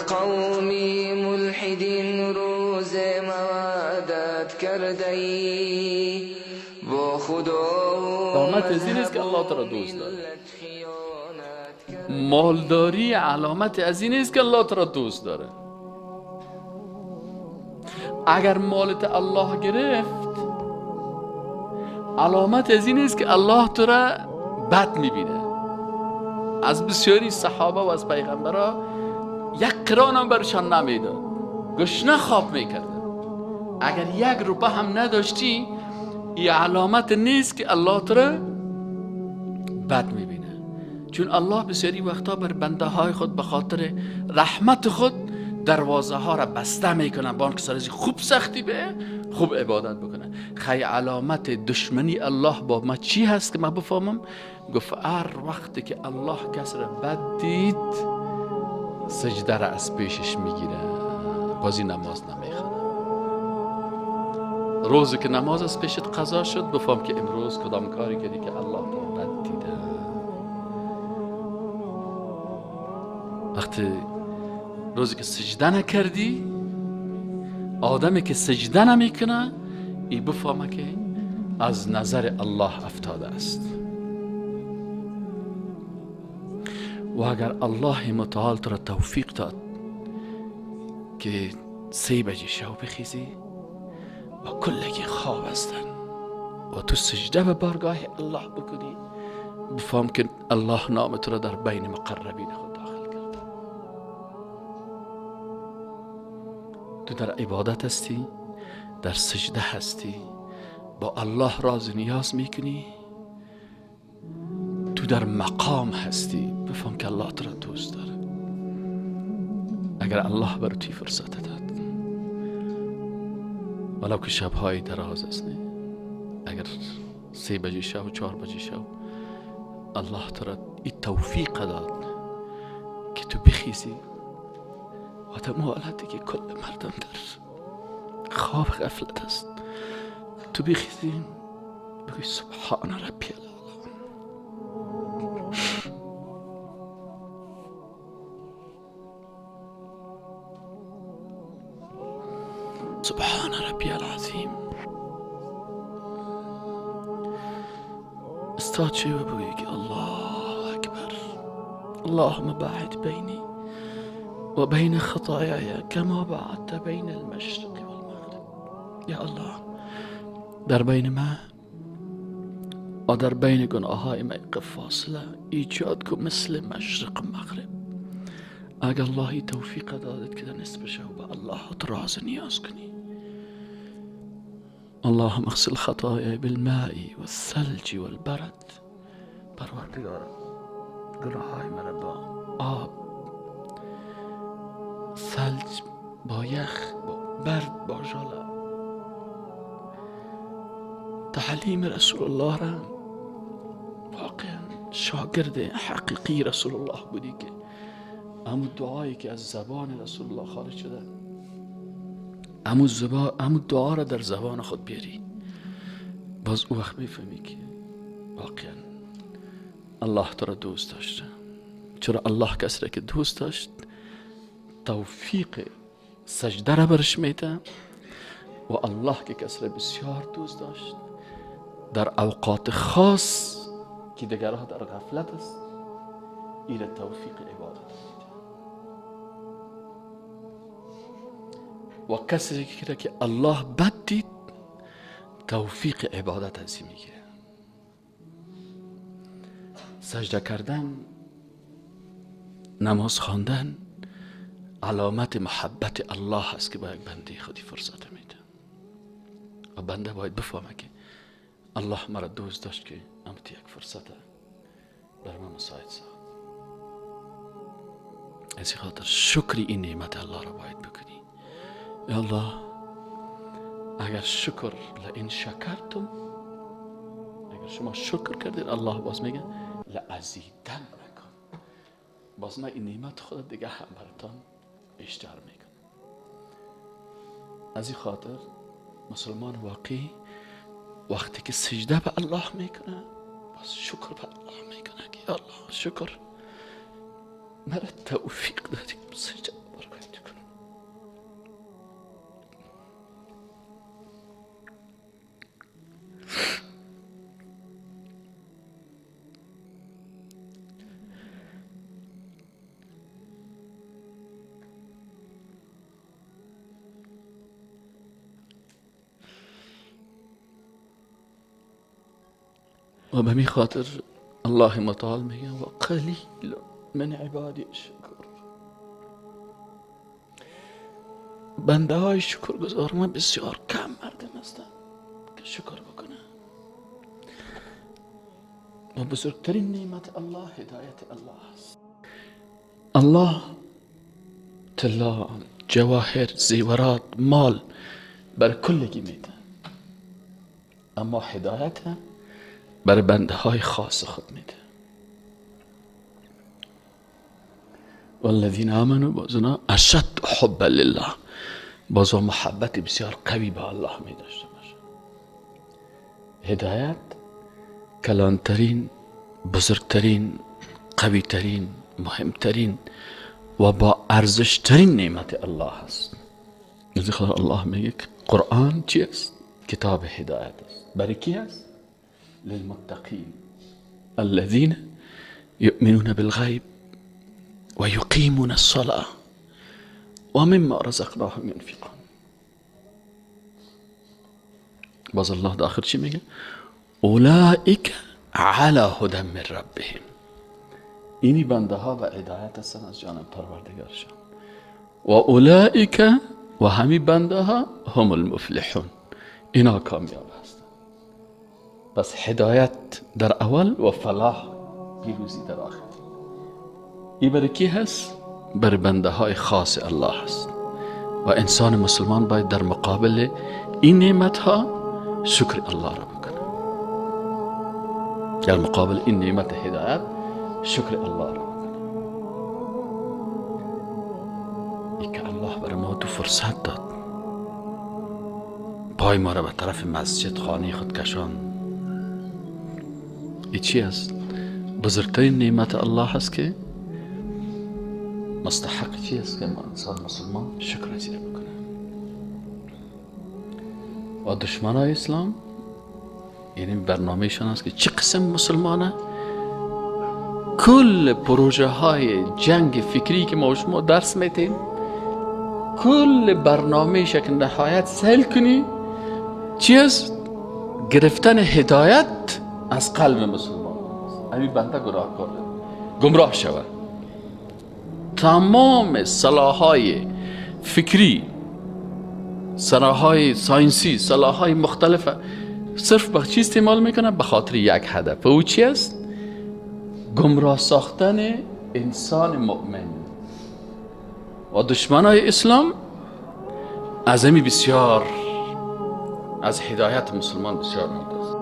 قومی ملحدین روز مودت کرده ای با خدا. علامت از این است که الله تو را دوست داره. مالداری علامت از این است که الله تو را دوست داره. اگر مالت الله گرفت، علامت از این است که الله تو را بد میبینه. از بسیاری صحابه و از پیغمبرها یک قران هم برشان نمیداد، گشنه خواب میکردن. اگر یک روپه هم نداشتی، این علامت نیست که الله تو را بد میبینه. چون الله بسیاری وقتا بر بنده های خود به خاطر رحمت خود دروازه ها را بسته میکنه، بانک سرزی خوب سختی به خوب عبادت بکنه. خی علامت دشمنی الله با ما چی هست که ما بفهمم؟ گفت هر وقتی که الله کس را بد دید، سجده را از پیشش میگیره، بازی نماز نمیخونه. روزی که نماز از پیشت قضا شد، بفهم که امروز کدام کاری کردی که الله تو بد دیده. وقتی روزی که سجده نکردی، آدمی که سجده نمیکنه ای بفهمه که از نظر الله افتاده است. و اگر الله متعال تو را توفیق داد که 3 بجه شب بخیزی و کلگی خواب هستن و تو سجده به بارگاه الله بکنی، بفهم که الله نام تو را در بین مقربین خود داخل کرد. تو در عبادت هستی، در سجده هستی، با الله راز نیاز میکنی، تو در مقام هستی، بفهم که الله تو را دوست داره. اگر الله بر توی فرصت داد، ولو که شبهای دراز است، نه؟ اگر 3 بجه شب و 4 بجه شب الله تو را این توفیق داد که تو بخیزی و در حالتی که کل مردم در خواب غفلت است، تو بخیزی بگوی سبحان ربی الاعلی. سبحان ربی العظیم. استاد شی و بگوی که الله اکبر، اللهم باعد بینی و بین خطایای کما باعدت بین المشرق والمغرب. یا الله، در بین ما و در بین گناههای ما فاصله ایجاد کن مثل مشرق و مغرب. اگر الله توفیق دادت که در نصف شب به الله راز نیاز کنی. اللهم اغسل خطایای بالماء والثلج والبرد. پروردگارا، گناههای مرا با آب، ثلج، با یخ، با برد، با ژاله. تعلیم رسول الله را واقعا شاگرد حقیقی رسول الله بودی که همون دعایی که از زبان رسول الله خارج شده، همون دعا را در زبان خود بیاری، باز او وقت میفهمی که واقعا الله تو را دوست داشته. چرا الله کسی را که دوست داشت توفیق سجده را برش میده، و الله که کسی را بسیار دوست داشت در اوقات خاص که دیگرها در غفلت است، ایره توفیق عبادت میده. و کسی که الله بد دید توفیق عبادت از این میگیره. سجده کردن، نماز خواندن علامت محبت الله است که با یک بنده خودی فرصت میده. و بنده باید بفهمه که الله مرا دوست داشت که امتی یک فرصت بر من مساعد ساخت. از این خاطر شکری این نعمت الله را باید بکنی. یا الله، اگر شکر لئن شکرتم، اگر شما شکر کردید، الله باز میگه لازیدنکم، باز من این نعمت خود دیگه هم براتان بیشتر میکنم. از این خاطر مسلمان واقعی وقتی که سجده به الله میکنه، باز شکر به الله میکنه که یا الله شکر مرا توفیق دادی سجده برکنم. و به می خاطر الله متعال میگه و قلیل من عبادی الشکور. بنده های شکرگزار من بسیار کم مردم هستند که شکر بکنه. و بزرگترین نعمت الله هدایت الله است. الله طلا، جواهر، زیورات، مال بر کلگی میده، اما هدایت بر بنده های خاص خود میده. والذین آمنوا بازنا اشد حبا لله، بازا محبت بسیار قوی به الله می داشته باشه. هدایت کلانترین، بزرگترین، قویترین، مهمترین و با ارزشترین نعمت الله است. از خدا الله میگه قرآن چی است؟ کتاب هدایت است. برای کی است؟ للمتقین الذين يؤمنون بالغیب و یقیمون الصلاة و مما رزقناهم ينفقون. باز الله در آخر چی میگه؟ اولئک علی هدى من ربهم. اینی بنده ها و هدایت هستن از جانب پروردگارشان. و اولئک و همی بنده ها هم المفلحون، اینا کامیاب هستن. پس هدایت در اول و فلاح پیروزی در آخر. ای برای کی هست؟ بر بنده های خاص الله هست. و انسان مسلمان باید در مقابل این نعمت ها شکر الله را بکنه. در مقابل این نعمت هدایت شکر الله را بکنه. ای که الله برای ما دو فرصت داد، پای ما را به طرف مسجد خانه خود کشان. ای چی است؟ بزرگترین نعمت الله هست که مستحق چی است که انسان مسلمان شکر ازی بکنه. و دشمنای اسلام یعنی برنامهشان است که چه قسم مسلمانه، کل پروژه های جنگ فکری که ما شما درس میتیم، کل برنامه که نهایت سهل کنی چی است؟ گرفتن هدایت از قلب مسلمان. همین بنده گناهکار گمراه شود. تمام سلاح‌های فکری، سلاح‌های ساینسی، سلاح‌های مختلف صرف به چی استعمال میکنه؟ به خاطر یک هدف. او چی است؟ گمراه ساختن انسان مؤمن. و دشمنای اسلام از همی بسیار، از هدایت مسلمان بسیار منتظر.